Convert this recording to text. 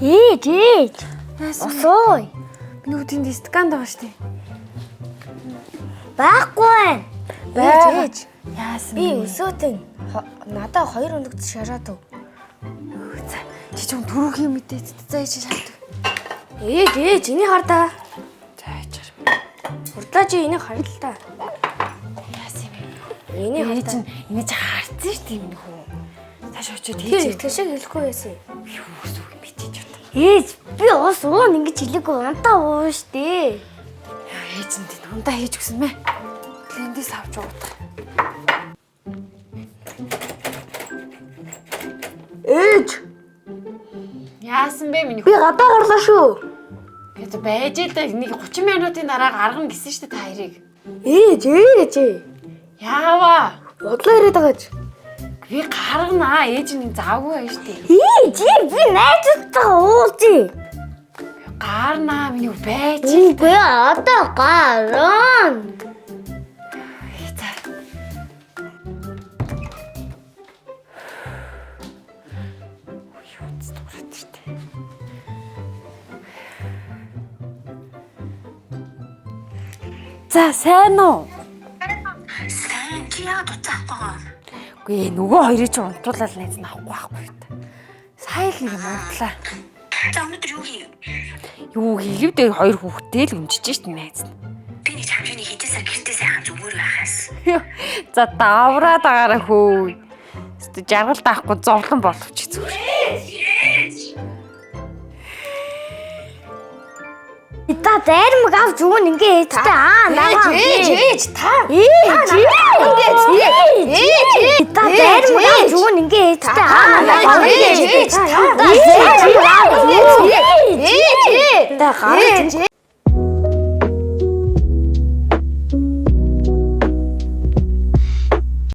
Ээж ээж. Яасан? Усууй. Миний хүү тэнд стакан байгаа шүү дээ. Байхгүй байна. Байгаа. Ээж ээж. Яасан Би бэ? өсөөтөн надаа хоёр өндөгт шараад өг. За, чи ч юм түрүүх юм мэдээ. За чи шахаад. Ээж ээж энийг хар та. За ээж. Хурдлаа чи энийг хар л та. Яасан юм бэ? Энийг хар Ээж та. нь энийг чи харцсан шүү дээ миний хүү. Цааш очиод Тэр хийж. итгэх шиг хэлэхгүй байсан. Юу үс үг юм бэ чи ч удаа. Ээж би ус уун ингэж хэлээгүй унтаа ууш штэ. Ээж нь тэнд ундаа хийж өгсөн мэ. Лэндээс авч уудах. Ээж Яасан бэ миний би гадаа гарлаа шүү. Гэж байж л да нэг 30 минутын дараа гаргана гэсэн шүү дээ та хоёрыг. Ээж ээж. Яава. Бодлоо яриад байгаач. Би гарганаа. Ээж нь завгүй байж шүү дээ. Ээж би найзтайгаа уулзъя. Гарнаа миний хүү байж. Үгүй одоо гарна. За. Юу ч дуурайд шүү дээ. За сайн уу? Сайн чи яагаад утас авахгүй байгаа юм? Үгүй ээ, нөгөө хоёрыг чи унтуулаад найз нь авахгүй байхгүй та. Сая л нэг юм унтлаа. За өнөөдөр юу хийв? Юу хийв дээр хоёр хүүхдтэй л өмжиж шít найз нь. Би нэг чамшины хичээсээ гэртээ сайхан зүгээр байхаас. За давраад агаараа хөө. Өстө жаргал даахгүй зовлон боловч зүгээр. Та дайрмаг авч өгөн ингээ ээжтэй аа наваа. Ээж ээж та Ээж ээж ээж та дайрмаг авч өгөн ингээ ээжтэй аа наваа. Ээж ээж та Ээж ээж ээж та гарч ээж.